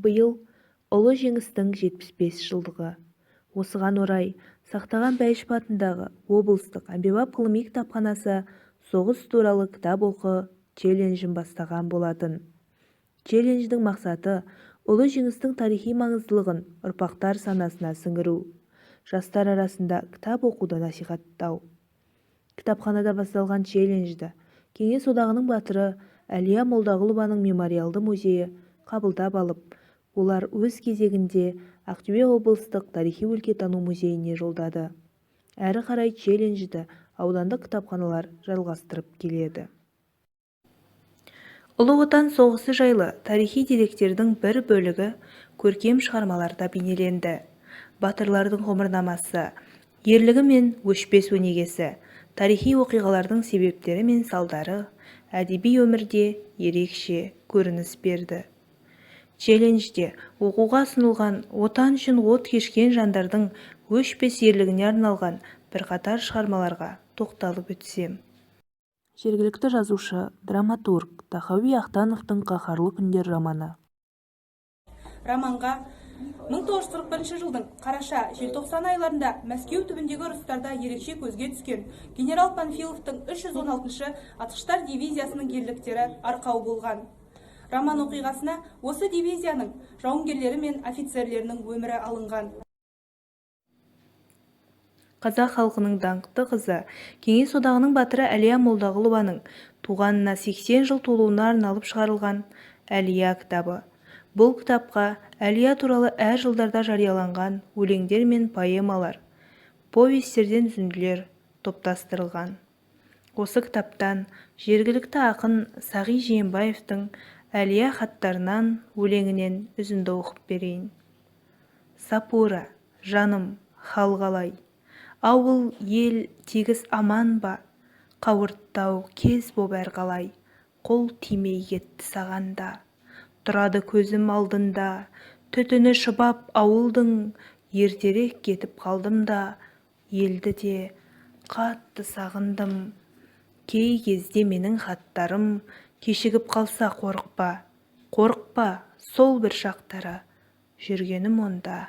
Биыл Ұлы Жеңістің 75 жылдығы. Осыған орай Сақтаған Бәйішев атындағы облыстық әмбебап ғылыми кітапханасы Соғыс туралы кітап оқы челленджін бастаған болатын. Челлендждің мақсаты Ұлы Жеңістің тарихи маңыздылығын ұрпақтар санасына сіңіру, жастар арасында кітап оқуды насихаттау. Кітапханада басталған челленджді Кеңес Одағының Батыры Әлия Молдағұлованың мемориалды музейі қабылдап алып, олар өз кезегінде Ақтөбе облыстық тарихи-өлкетану музейіне жолдады. Әрі қарай челленджді аудандық кітапханалар жалғастырып келеді. Ұлы Отан соғысы жайлы тарихи деректердің бір бөлігі көркем шығармаларда бейнеленді. Батырлардың ғұмырнамасы, ерлігі мен өшпес өнегесі, тарихи оқиғалардың себептері мен салдары әдеби өмірде ерекше көрініс берді. Челленджде оқуға ұсынылған Отан үшін от кешкен жандардың өшпес ерлігіне арналған бірқатар шығармаларға тоқталып өтсем. Жергілікті жазушы, драматург Тахауи Ахтановтың «Қаһарлы күндер» романы. Романға 1941 жылдың қараша-желтоқсан айларында Мәскеу түбіндегі ұрыстарда ерекше көзге түскен генерал Панфиловтың 316-шы атқыштар дивизиясының ерліктері арқау болған. Роман оқиғасына осы дивизияның жауынгерлері мен офицерлерінің өмірі алынған. Қазақ халқының даңқты қызы, Кеңес Одағының Батыры Әлия Молдағұлованың туғанына 80 жыл толуына арналып шығарылған «Әлия» кітабы. Бұл кітапқа Әлия туралы әр жылдарда жарияланған өлеңдер мен поэмалар, повестерден үзінділер топтастырылған. Осы кітаптан жергілікті ақын Сағи Жиенбаевтың «Әлия хаттарынан» өлеңінен үзінді оқып берейін. Сапура, жаным, хал қалай? Ауыл, ел тегіс аман ба? Қауырттау кез боп әрқалай, қол тимей кетті саған да. Тұрады көзім алдында, түтіні шұбап ауылдың, ертерек кетіп қалдым да, елді де қатты сағындым. Кей кезде менің хаттарым кешігіп қалса қорықпа, қорықпа, сол бір шақтары жүргенім онда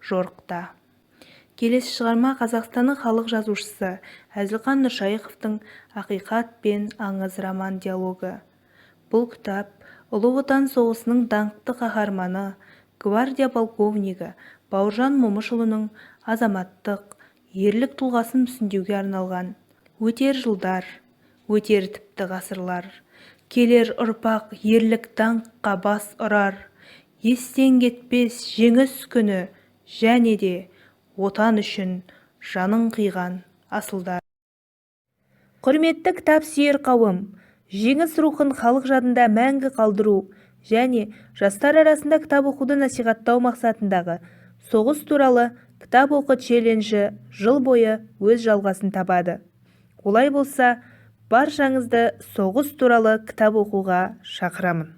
жорықта. Келесі шығарма Қазақстанның халық жазушысы Әзілхан Нұршайықовтың «Ақиқат пен аңыз» роман-диалогы. Бұл кітап Ұлы Отан соғысының даңқты қаһарманы, гвардия полковнигі Бауыржан Момышұлының азаматтық, ерлік тұлғасын мүсіндеуге арналған. Өтер жылдар, өтер тіпті ғасырлар, келер ұрпақ ерлік даңққа бас ұрар, естен кетпес жеңіс күні және де Отан үшін жанын қиған асылдар. Құрметті кітап сүйер қауым, жеңіс рухын халық жадында мәңгі қалдыру және жастар арасында кітап оқуды насихаттау мақсатындағы Соғыс туралы кітап оқы челленджі жыл бойы өз жалғасын табады. Олай болса, баршаңызды соғыс туралы кітап оқуға шақырамын.